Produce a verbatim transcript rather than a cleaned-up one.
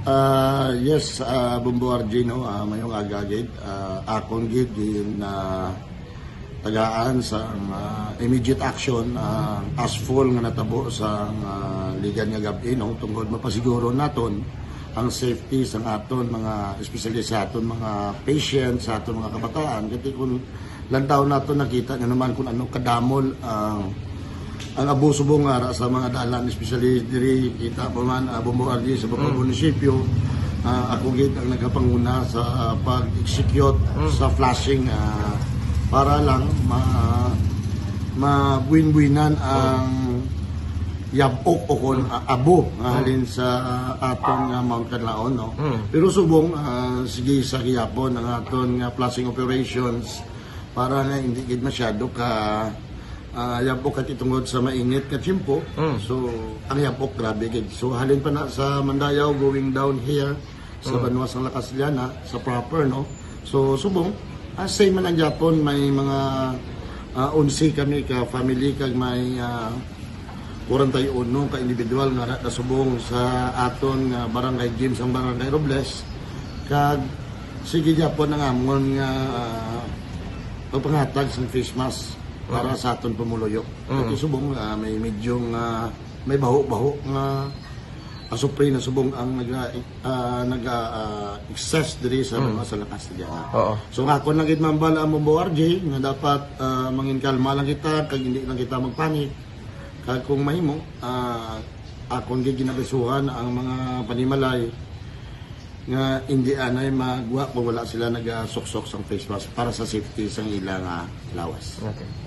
Ah, yes, ah, Bombo R J, no, ah, mayong aga gid, ah, akon gid gin, ah, tagaan sa, ah, immediate action, ah, as full nga natabo sa, ah, ligan nga gab-i, no, tungod mapasiguro naton ang safety sa aton mga, especially sa aton mga patients, sa aton mga kabataan. Kasi kung lantaw nato, nakita nyo naman kung ano kadamol ang, ang abuso bungara sa mga dalan, especially diri kita po man, ah, Bombo R J, sa Bapag Mm. Munisipyo. Ah, ako gid ang nagapanguna sa, ah, pag-execute Mm. sa flashing, ah, para lang ma-, mabuin-buinan ang yabok o kon, Mm. ah, abo nga Mm. halin sa, ah, aton nga Mount Kanlaon, no? Mm. Pero subong, ah, sige sa gihapon ang aton nga flashing operations para nga hindi gid masyado ka, ah, yabok kay tungod sa mainit nga tiyempo. Mm. So, ang yabok grabe gid. So, halin pa na sa Mandayaw going down here sa Mm. banwa sang La Castellana, sa proper, no? So, subong, ah, same man ang gihapon, may mga, ah, onse kami ka family kag may, ah, kwarenta y uno ka individual nga na-, nasubong sa aton nga barangay gym sang Barangay Robles. Kag sige gihapon ang amon nga, ah, pagpanghatag sang face mask para Mm. sa aton pumuluyo. Mm. Kag subong, ah, may medyo nga, may baho-baho nga asupre na subong ang naga, ah, naga, ah, excess diri sa Mm. mga sa La Castellana. Oo. So, nga ako lang gid mambal ang Bombo R J nga dapat, ah, mangin kalma lang kita kag hindi lang kita magpanik. Kag kung mahimo, ah, akon gid ginabisuhan ang mga panimalay nga hindi anay magwa kung wala sila nagasuksok sang face mask para sa safety sang ila nga lawas. Okay.